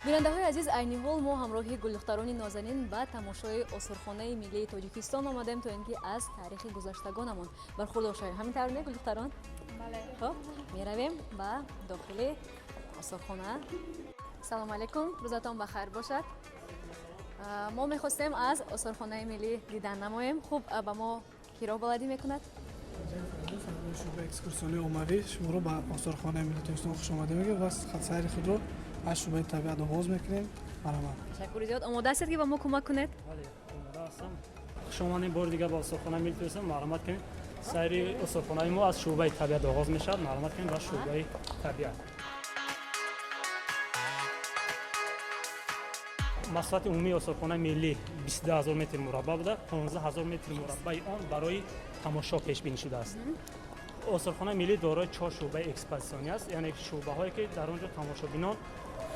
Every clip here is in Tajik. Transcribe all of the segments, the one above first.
Бинандаҳои азиз, айни ҳол мо ҳамроҳи гулдухтарони нозанин ба тамошои Осорхонаи миллии Тоҷикистон омадем, то ин ки аз таърихи гузаштагонамон бархурдор шавем. Ҳамин тавр не, гулдухтарон? Хуб, меравем ба дохили осорхона. Салому алайкум, рӯзатон ба хайр бошад. Мо мехостем аз Осорхонаи миллӣ дидан намоем. Хуб, ба мо кӣ роҳбаладӣ мекунад? Шӯъбаи экскурсионии оммавӣ шуморо ба Осорхонаи миллии Тоҷикистон хушомадӣ мегӯяд ва сайри худро аз шӯъбаи табиат оғоз мекунем. Марҳамат. Ташаккури зиёд. Омода ҳастед, ки ба мо кӯмак кунед? Бале, омода ҳастам. Хуш омадем бори дигар ба Осорхонаи миллии Тоҷикистон. Марҳамат кунед, сайри осорхонаи мо аз шӯъбаи табиат оғоз мешавад. Марҳамат кунед ба шӯъбаи табиат. Масоҳати умумии Осорхонаи миллӣ 22 ҳазор метри мураббаъ буда, 15 ҳазор метри мураббаи он барои тамошо пешбинӣ шудааст. Осорхонаи миллӣ дорои чор шӯъбаи экспозитсионӣ аст, яъне шӯъбаҳое, ки дар он ҷо тамошобинон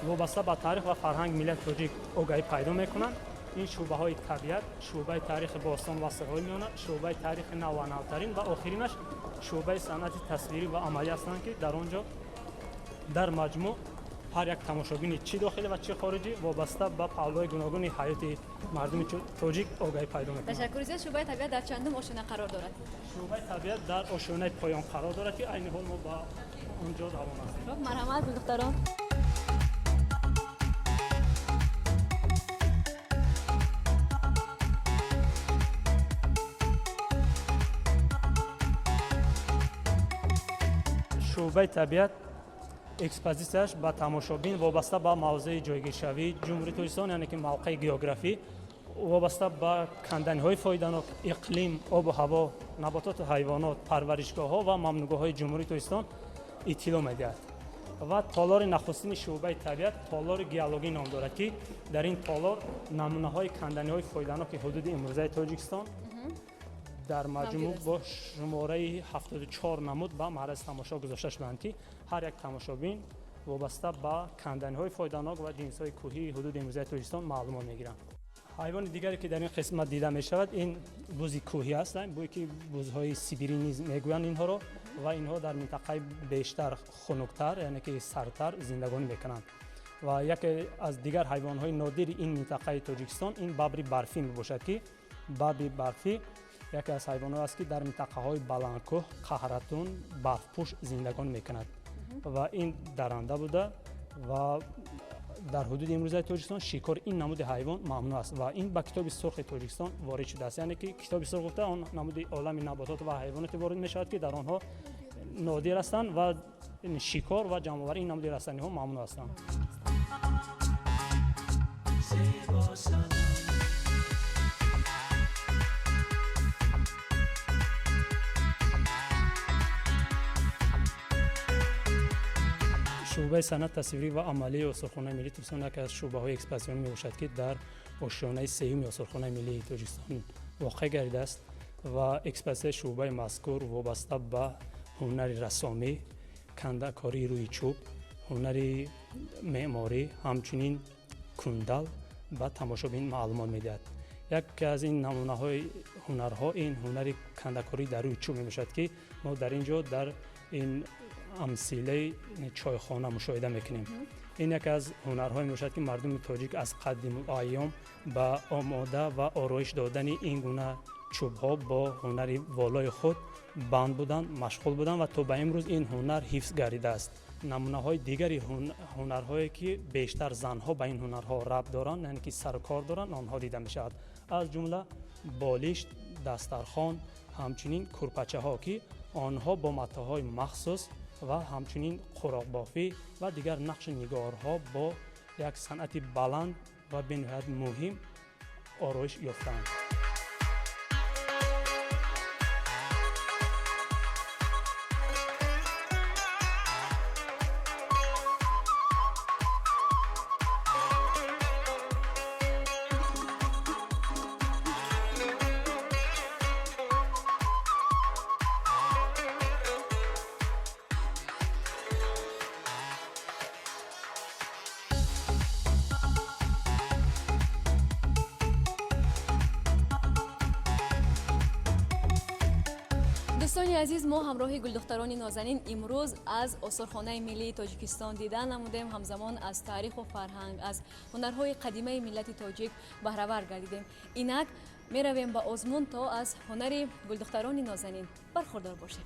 вобаста ба таърих ва фарҳанги миллати тоҷик огаҳӣ пайдо мекунанд. Ин шӯъбаҳои табиат, шӯъбаи таърихи бостон ва асрҳои миёна, шӯъбаи таърихи нав ва навтарин ва охиринаш шӯъбаи санъати тасвирӣ ва амалӣ ҳастанд, ки дар он ҷо дар маҷмӯъ ҳар як тамошобини чӣ дохилӣ ва чӣ хориҷӣ вобаста ба паҳлӯҳои гуногуни ҳаёти мардуми тоҷик огаҳӣ пайдо мекунад. Ташаккури зиёд. Шӯъбаи табиат дар чандум ошёна қарор дорад? Шӯъбаи табиат дар ошёнаи поён қарор дорад, ки айни ҳол мо ба он ҷо равон ҳастем. Хуб, марҳамат, гулдухтарон. Шӯъбаи табиат экспозитсияш ба тамошобин вобаста ба мавзеи ҷойгиршавии Ҷумҳурии Тоҷикистон, яъне ки мавқеи географӣ, вобаста ба канданиҳои фоиданок, иқлим, обу ҳаво, набототу ҳайвонот, парваришгоҳҳо ва мамнӯъгоҳҳои Ҷумҳурии Тоҷикистон иттилоъ медиҳад. Ва толори нахустини шӯъбаи табиат толори геологӣ ном дорад, ки дар ин толор намунаҳои канданиҳои фоиданоки ҳудуди имрӯзаи Тоҷикистон дар маҷмӯъ бо шумораи 74 намуд ба маъраз тамошо гузошта шудаанд, ки ҳар як тамошобин вобаста ба канданиҳои фоиданок ва ҷинсҳои кӯҳии ҳудуди имрӯзаи Тоҷикистон маълумот мегиранд. Ҳайвони дигаре, ки дар ин қисмат дида мешавад, ин бузи кӯҳӣ аст, бое ки бузҳои сибирӣ низ мегӯянд инҳоро, ва инҳо дар минтақаи бештар хунуктар, яъне ки сардтар зиндагонӣ мекунанд. Ва яке аз дигар ҳайвонҳои нодири ин минтақаи Тоҷикистон ин бабри барфӣ мебошад, ки бабри барфӣ яке аз ҳайвонҳое аст, ки дар минтақаҳои баландкӯҳ, қаҳратун, барфпӯш зиндагонӣ мекунад ва ин дарранда буда ва дар ҳудуди имрӯзаи Тоҷикистон шикори ин намуди ҳайвон мамнӯъ аст ва ин ба Китоби сурхи Тоҷикистон ворид шудааст. Яъне ки Китоби сурх гуфта он намуди олами наботот ва ҳайвоноте ворид мешавад, ки дар онҳо нодир ҳастанд ва шикор ва ҷамъоварии ин намуди растаниҳо мамнӯъ ҳастанд. Шӯъбаи санъат тасвирӣ ва амалии Осорхонаи миллии Тоҷикистон яке аз шӯъбаҳои экспозитсионӣ мебошад, ки дар ошёнаи сеюми Осорхонаи миллии Тоҷикистон воқеъ гардидааст ва экспозитсияи шӯъбаи мазкур вобаста ба ҳунари рассомӣ, кандакории рӯи чӯб, ҳунари меъморӣ, ҳамчунин кундал ба тамошобин маълумот медиҳад. Яке аз ин намунаҳои ҳунарҳо ин ҳунари кандакорӣ дар рӯи чӯб мебошад, ки мо дар ин ҷо дар ин амсилаи чойхона мушоҳида мекунем. Ин яке аз ҳунарҳое мебошад, ки мардуми тоҷик аз қадиму айём ба омода ва ороиш додани ин гуна чӯбҳо бо ҳунари волои худ банд буданд, машғул буданд ва то ба имрӯз ин ҳунар ҳифз гардидааст. Намунаҳои дигари ҳунарҳое, ки бештар занҳо ба ин ҳунарҳо рабт доранд, яъне ки сарукор доранд, онҳо дида мешавад, аз ҷумла болишт, дастархон, ҳамчунин курпачаҳо, ки онҳо бо матоъҳои махсус ва ҳамчунин қуроқбофӣ ва дигар нақшу нигорҳо бо як санъати баланд ва бениҳоят муҳим ороиш ёфтаанд. Дӯстони азиз, мо ҳамроҳи гулдухтарони нозанин имрӯз аз осорхонаи миллии Тоҷикистон дида намудем. Ҳамзамон аз таъриху фарҳанг, аз ҳунарҳои қадимаи миллати тоҷик баҳравар гардидем. Инак меравем ба озмун, то аз ҳунари гулдухтарони нозанин бархурдор бошем.